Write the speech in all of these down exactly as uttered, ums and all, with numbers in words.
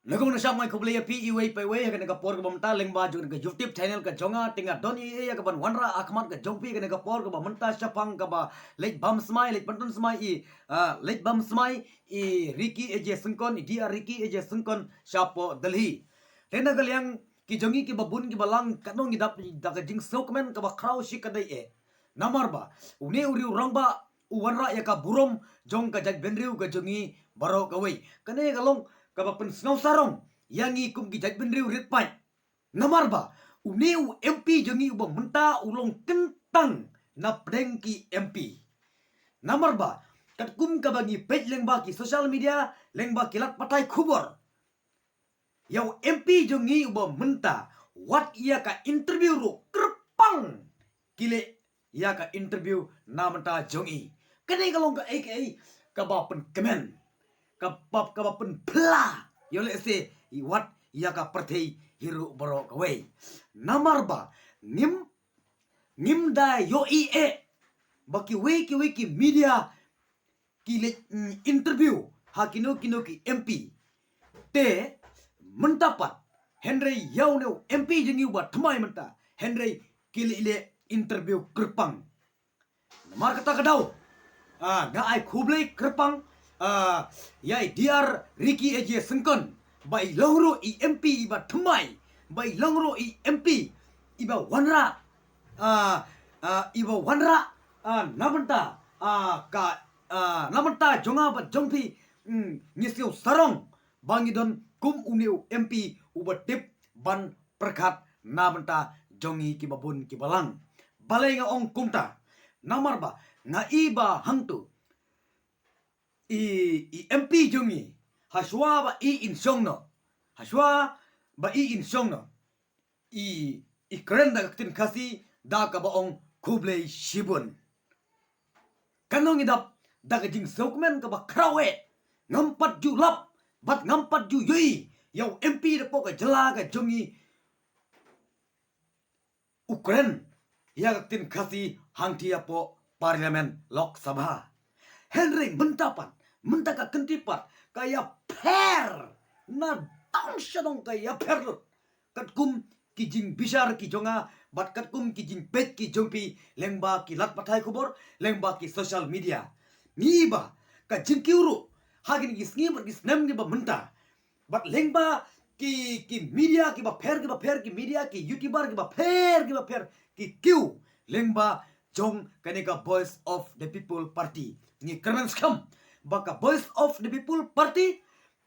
Nangkong nashap ngai khublei ïa phi iwei pa iwei ha kane ka por kaba mynta lyngba jong ka YouTube channel ka jong nga, te nga don ïa ka ban wanrah ha khmat ka jong phi ha kane ka por kaba mynta shaphang kaba leit bam smai, leit pynton smai i, ah, leit bam smai i Ricky A J Syngkon, i D R Ricky A J Syngkon shapoh Delhi. Te na ka liang ki jong ngi kiba bun kiba lang, katno ngi dap da ka jingsngewkmen kaba khraw shi katdei eh. Namar ba une u riew rangbah u wanrah ïa ka burom jong ka jaitbynriew ka jong ngi baroh kawei. Kane ka long kaba pynsngewsarong ïa ngi kum ki jaitbynriew rit paid. Namar ba une u M P jong ngi uba mynta u long kyntang na pdeng ki M P. Namar ba katkum kaba ngi peit lyngba ki social media, lyngba ki lad pathai khubor, ïa u M P jong ngi uba mynta, wat ïa ka interview ruh kyrpang ki leh ïa ka interview na bynta jong ngi. Kane ka long kaei kaei kaba pynkmen, kaba, kaba pynphla, ïoh lehse wat ïa ka pyrthei hi ruh baroh kawei. Namar ba ngim, ngim da ïohi eh ba kiwei kiwei ki media ki leit, mm, interview ha kino kino ki M P. Te mynta pat, hynrei ïa une u M P jong ngi uba thymmai mynta, hynrei ki leit leh interview kyrpang. Namar kata ka daw, ah, nga ai khublei kyrpang, ah, ïa i D R Ricky A J Syngkon ba i long ruh i M P iba thymmai, ba i long ruh i M P iba wanrah, ah, ah, iba wanrah, ah, na bynta, ah, ka, ah, na bynta jong nga bad jong phi, mm, ngi sngewsarong ba ngi don kum une u M P uba tip ban pyrkhat na bynta jong ngi kiba bun kiba lang. Balei nga ong kumta? Namar ba nga i ba hangto i, i M P jong ngi, hashwa ba i in shong noh, hashwa ba i in shong noh, i, i kren da ka ktien Khasi da kaba ong khublei shibun. Katno ngi dap da ka jingsngewkmen kaba khraw eh. Ngam pat ju lap bad ngam pat ju ïohi ïa u M P hapoh ka jylla ka jong ngi u kren ïa ka ktien Khasi hangtei hapoh Parliament, Lok Sabha. Hynrei mynta pat, mynta ka kynti pat ka ïapher na dong sha dong, ka ïapher lut. Katkum ki jingbishar ki jong nga bad katkum ki jingpeit ki jong phi lyngba ki lad pathai khubor, lyngba ki social media. Ngi ba ka jingkiew ruh ha kine ki sngi bad ki snem kiba mynta, bad lyngba ki, ki media kiba pher kiba pher, ki media, ki YouTuber kiba pher kiba pher, ki kiew lyngba jong kane ka Voice of the People Party. Ngi kyrmen skhem ba ka Voice of the People Party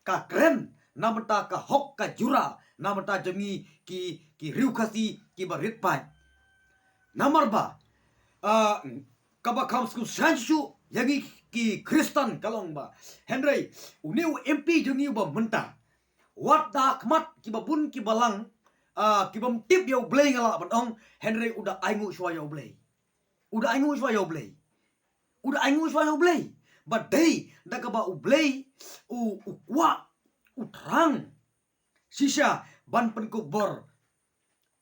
ka kren na bynta ka hok ka jura na bynta jong ngi ki, ki riew Khasi kiba rit paid. Namar ba, ah, kaba kham sngewsih shuh ïa ngi ki Khristan ka long ba, hynrei une u M P jong ngi uba mynta, wat da khmat kiba bun kiba lang, ah, kibym tip ïa u Blei nga lah ban ong, hynrei u da ainguh shuwa ïa u Blei. U da ainguh shuwa ïa u Blei. U da ainguh shuwa ïa u Blei. Ba dei da kaba u Blei u, u kwah, u thrang shisha ban pynkup bor.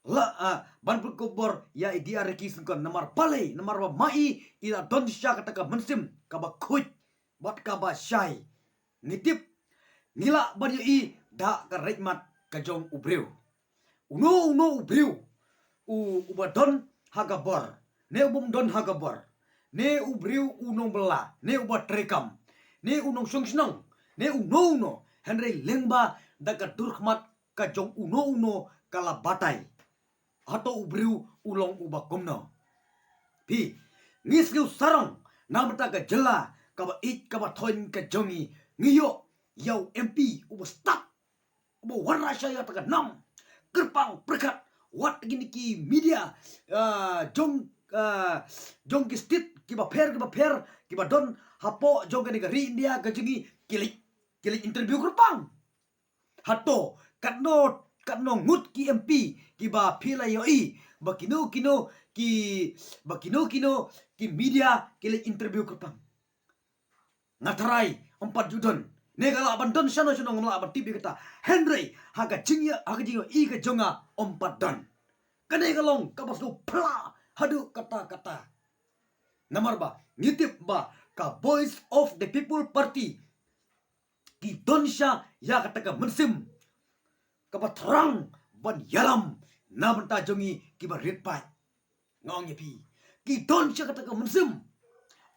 La, ah, ban pynkup bor ïa i D R Ricky Syngkon. Namar balei? Namar ba ma i i la don shisha kata ka mynsiem kaba khuid bad kaba shai. Ngi tip, ngi lah ban ïohi da ka rit mat ka jong u briew. Uno uno u briew u, uba don ha ka bor, ne u bym don ha ka bor, ne u briew u nongbylla, ne uba treikam, ne u nongshong shnong, ne uno uno, hynrei lyngba da ka dur khmat ka jong uno uno ka la batai. Hato u briew u long uba kumno? Phi, ngi sngewsarong na bynta ka jylla kaba ïeit kaba thoiñ ka jong ngi, ngi ïoh ïa u M P uba stad, uba wanrah sha ïa kata ka nam. Kyrpang pyrkhat, wat kine ki media, ah, jong, ah, jong ki state kiba pher kiba pher kiba don hapoh jong kane ka ri India ka jong ngi ki leit, ki leit interview kyrpang. Hato katno, katno ngut ki M P kiba phi la ïohi ba kino kino ki, ba kino kino ki media ki leit interview kyrpang? Nga tharai ym pat ju don. Ne ka lah ban don shano shano, ngam lah ban tip ïa kata. Hynrei ha ka jingïa, ha ka jingïohi ka jong nga ym pat don. Kane ka long kaba sngewphylla haduh katta katta. Namar ba ngi tip ba ka Voice of the People Party ki don sha ïa kata ka mynsiem kaba thrang ban ïalam na bynta jong ngi kiba rit paid. Nga ong ïa phi, ki don sha kata ka mynsiem.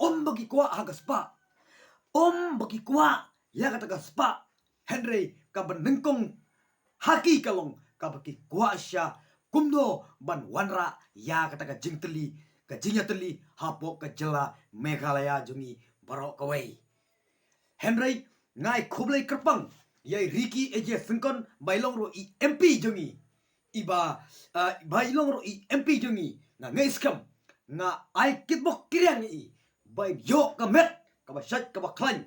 Ym ba ki kwah ha ka spah, ym ba ki kwah ïa kata ka spah, hynrei kaba nyngkong ha ki ka long kaba ki kwah sha kumno ban wanrah ïa kata ka jingtylli, ka jingïatylli hapoh ka jylla Meghalaya jong ngi baroh kawei. Hynrei nga ai khublei kyrpang ïa i Ricky A J Syngkon ba i long ruh i M P jong ngi. I ba, ah, ba i long ruh i M P jong ngi. Nga ngeit skhem, nga ai kitbok kyrïang ïa i ba in ïoh ka met kaba shait kaba khlaiñ.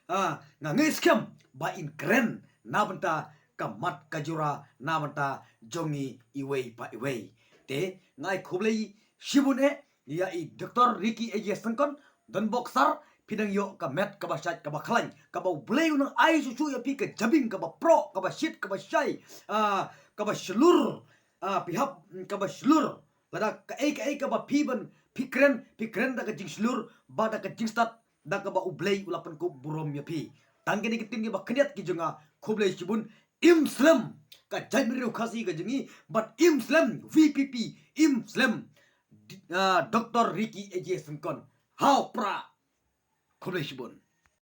Ah, nga ngeit skhem ba in kren na bynta ka mat ka jura na bynta jong ngi iwei pa iwei. Te nga ai khublei shibun eh ïa i Doctor Ricky A J Syngkon, don bok sar, phi dang ïoh ka met kaba shait kaba khlaiñ, kaba U Blei u nang ai shuh shuh ïa phi ka jabieng kaba proh, kaba shit, kaba shai, ah, kaba shlur, ah, phi hap, mm, kaba shlur. Lada kaei kaei kaba phi ban, phi kren, phi kren da ka jingshlur, bad da ka jingstad, da kaba U Blei u la pynkup burom ïa phi. Tang kine ki ktien kiba khyndiat ki jong nga, khublei shibun, im slem ka jaitbynriew Khasi ka jong ngi, bad im slem V P P, im slem, ah, Doctor Ricky A J Syngkon. Haw pra. Khublei shibun.